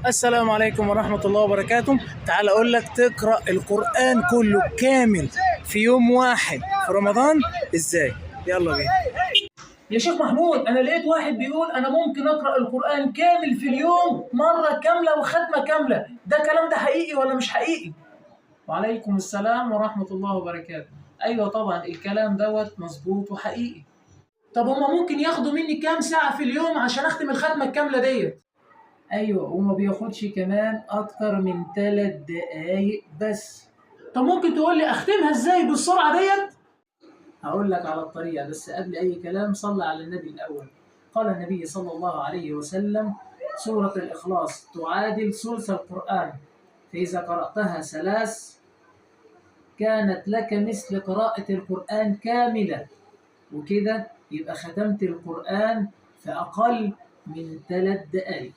السلام عليكم ورحمة الله وبركاته. تعال أقول لك تقرأ القرآن كله كامل في يوم واحد في رمضان إزاي. يلا بينا. يا شيخ محمود، أنا لقيت واحد بيقول أنا ممكن أقرأ القرآن كامل في اليوم مرة كاملة وختمة كاملة، ده كلام ده حقيقي ولا مش حقيقي؟ وعليكم السلام ورحمة الله وبركاته. أيوة طبعا الكلام دوت مظبوط وحقيقي. طب هما ممكن ياخدوا مني كام ساعة في اليوم عشان أختم الختمة الكاملة ديت؟ ايوه، وما بياخدش كمان اكتر من 3 دقايق بس. طب ممكن تقول لي اختمها ازاي بالسرعه ديت؟ هقول لك على الطريقه، بس قبل اي كلام صلى على النبي الاول. قال النبي صلى الله عليه وسلم: سوره الاخلاص تعادل ثلث القران، فاذا قراتها 3 كانت لك مثل قراءه القران كامله، وكده يبقى ختمت القران في اقل من 3 دقايق.